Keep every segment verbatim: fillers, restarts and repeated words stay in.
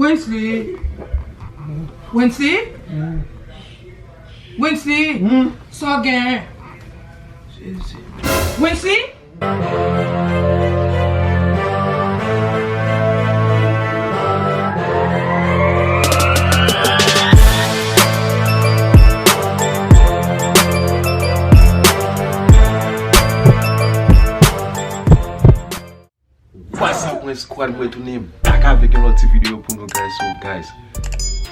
Wensley. Wensley? Wensley? Sa w gen? Wensley? What's up, Wens Squad, mwen tounen back avèk yon lòt ti videyo pou nou, guys. So, guys,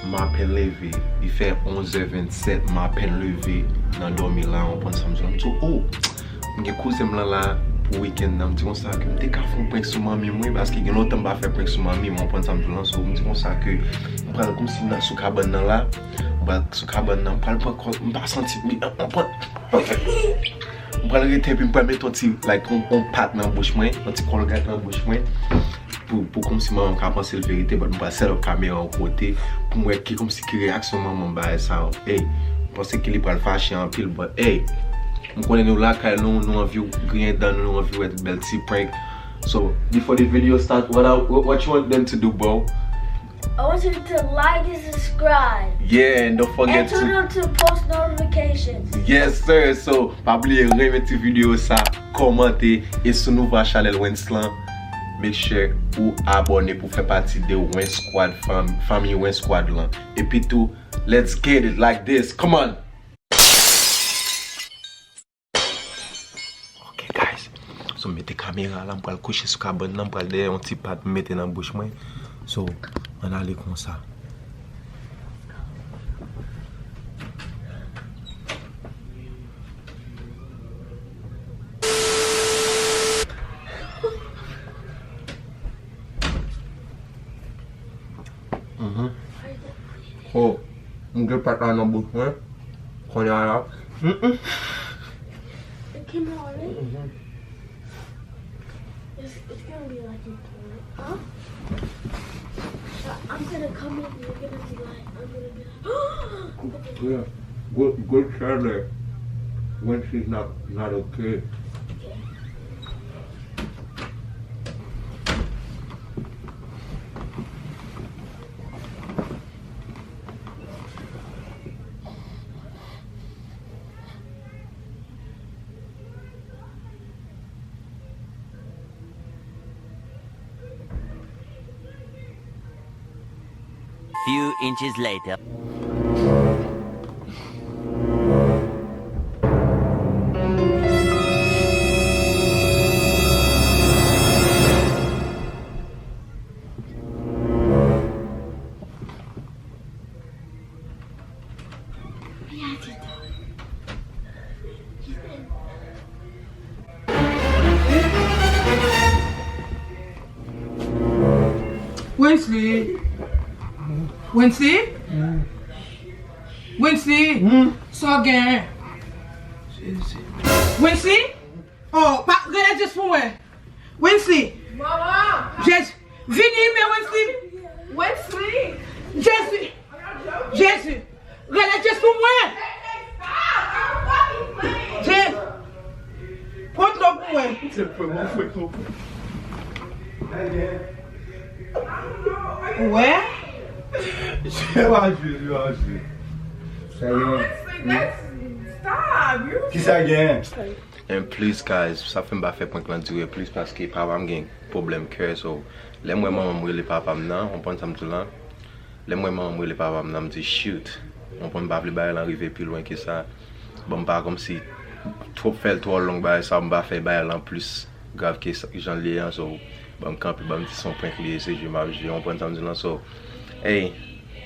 m apèn leve. Li fè onz è vennsèt, m apèn leve nan dòmi la, w konprann sa m di w la. M di, oh, m gen kouzen m lan la pou wikenn nan. M di konsa ke m te ka fè yon prank sou manmi m, wi, paske gen lontan m pa fè prank sou manmi m, w konprann sa m di w la. So, m di konsa ke m pral kòmsi nan sou kabann nan la. M pral sou kabann nan, m pral pran kò, m pa santi, m, m pran, m pral rete epi m pral mete yon ti, like, yon, yon pat nan bouch mwen, yon ti kòlgat nan bouch mwen. Pou, pou kòmsi manman m ka panse l verite, but m pral set up kamera yon kote, pou m wè ki kòmsi ki reyaksyon manman m bagay sa yo. Ey, m panse ke li pral fache anpil, but ey, m konnen nou lakay nou, nou anvi griyen dan nou, nou anvi wè bèl ti prank. So, before the video start, what, I, what, what you want them to do, bro? I want you to like and subscribe. Yeah, and don't forget and turn to on to post notifications. Yes, sir. So, pa bliye renmen ti videyo sa, kòmante, e si w nouvo a chanèl Wens lan, make sure ou abòne pou fè pati de Wens Squad fam, fanmi Wens Squad lan. Epi tou, let's get it like this. Come on. Ok, guys. So, m mete kamera la, m pral kouche sou kabann nan, m pral dèyè yon ti pat m mete nan bouch mwen. So, ann ale konsa. Mhm. Oh, m gen pat la nan bouch mwen. Kounye a la. Mm-mm. It came out already? Mhm. It's, it's gonna be like you, huh? I'm gonna come in, you're gonna be like, I'm gonna be like, yeah, good, good Charlie when she's not, not okay. Okay. Few inches later. Wensley. Wensley? Wensley? Sa w gen? Wensley? Oh, pa, rele Jess pou mwen. Wensley. Mama! Jess, vini, men Wensley. Wensley! Jezi! Jezi! Rele Jess pou mwen! Jess! Pran dlo pou mwen! Ou wè? Jezi, Jezi. Sa gen? Kisa gen? And please, guys, sa fè m pa fè prank lan dire plis paske papa m gen pwoblèm kè, so lè m wè manman m rele papa m nan, w konprann sa m di w lan? Lè m wè manman m rele papa m nan, m di, shoot. W konprann, m pa vle bagay lan rive pi lwen ke sa. Bon, m pa kòmsi twò fè l twò long bagay sa, m pa fè bagay lan plis grav ke sa, jan l ye an, so, ban m kanpe, ban m di se yon prank li ye, se jwe m ap jwe, w konprann sa m di w lan, so, ey,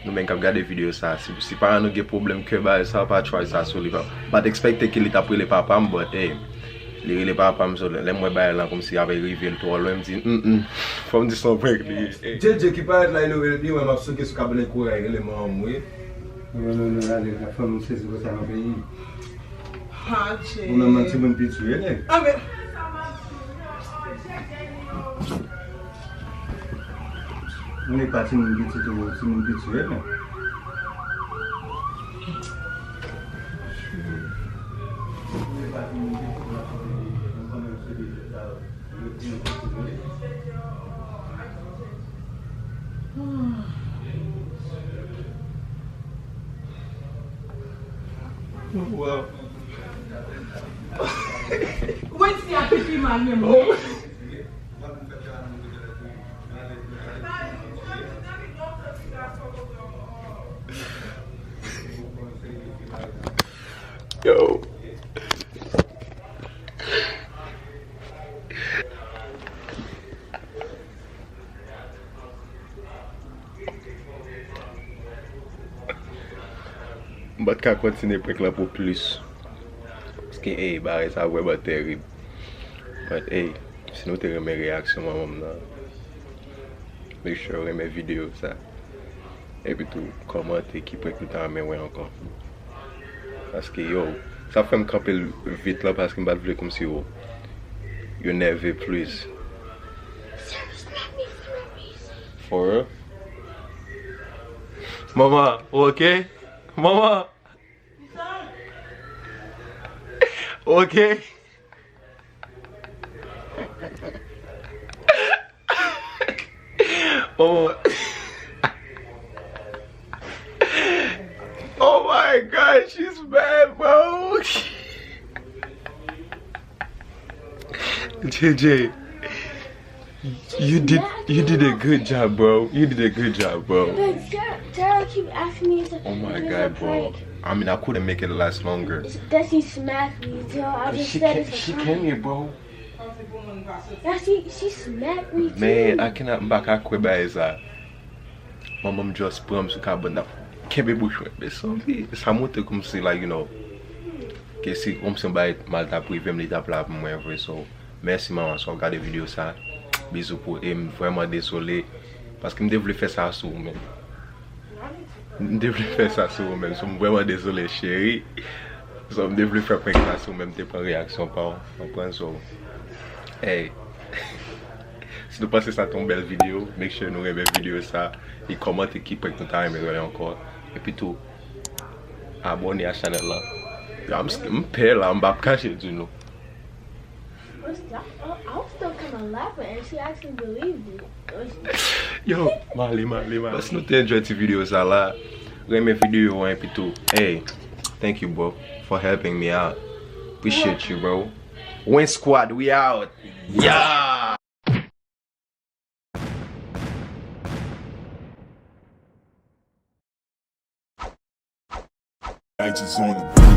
nou menm k ap gade videyo sa, si, si paran nou gen pwoblèm kè bagay sa, pa try sa sou li, pa, m pa t ekspekte ke li t ap rele papa m, but, ey, li rele papa m, so, lè m wè bagay lan kòmsi ap rive l twò lwen, m di, mm, mm, fò m di se yon prank li ye, ey. Djedje ki parèt la, e l rele pi, mwen m ap souke sou kabann koray, rele manman m, wi. Non, non, non, ale, la fanm sezi konsa nan peyi. Ou nan manti moun piti, wi, nèg. Ah, men. Moun e pa timoun pitit ou, timoun piti, wi, men. Moun e pa timoun pitit ou, nan fè de jèt, mwen konnen se de jèt sa yo. Yo di yon pati vole. Ah. Wensi a pipi mal menm. Oh. Yo. M pa t ka kontinye prank lan pou plis. Paske, ey, bagay sa vrèman terib. But, ey, si nou te renmen reyaksyon manman m nan, make sure w renmen videyo sa. Epi tou, kòmante ki prank nou ta renmen wè ankò. Paske, yo, sa fè m kanpe l vit lan, paske m pa t vle kòmsi yo, yo nève plis. For real? Manman, ou oke? Manman! Ou oke? Oh. Oh my God, she's bad, bro. J J, you did you did a good job, bro. You did a good job, bro. But Tara, Tara keep asking me to Oh my God, bro. I mean, I couldn't make it last longer. Does she smack me, Joe? I just She said can, it's a she prank. Can, bro. Yeah, she she smacked me too. Man, I cannot, m pa ka kwè bagay sa. Manman m just pran m sou kabann, n ap kenbe bouch mwen. Mezanmi, sa montre kòmsi, like, you know, ke si kòmsi yon bagay mal t ap rive m, li t ap la pou mwen vre. So, mèsi manman, si w ap gade videyo sa. Bizou pou ou, e m vrèman dezole, paske m te vle fè sa sou ou menm. M te vle fè sa sou ou menm. So, m vrèman dezole, cheri. So, m te vle fè prank la sou ou menm, m te pran reyaksyon pa w. Konprann? So, hey. Si nou panse sa te yon bèl videyo, make sure nou renmen videyo sa. E kòmante ki prank nou ta renmen wè ankò. Epi tou, abòne a chanèl la. Ya, m, m pè la, m p ap kache di nou. What's that? I, I was still kind of laughing, and she actually believed it. Yo, male, male, male. Bas nou te enjoy ti videyo sa la. Renmen videyo an epi tou. Hey, thank you, bro, for helping me out. Appreciate you, bro. Win Squad, we out. Yeah! Righteous on the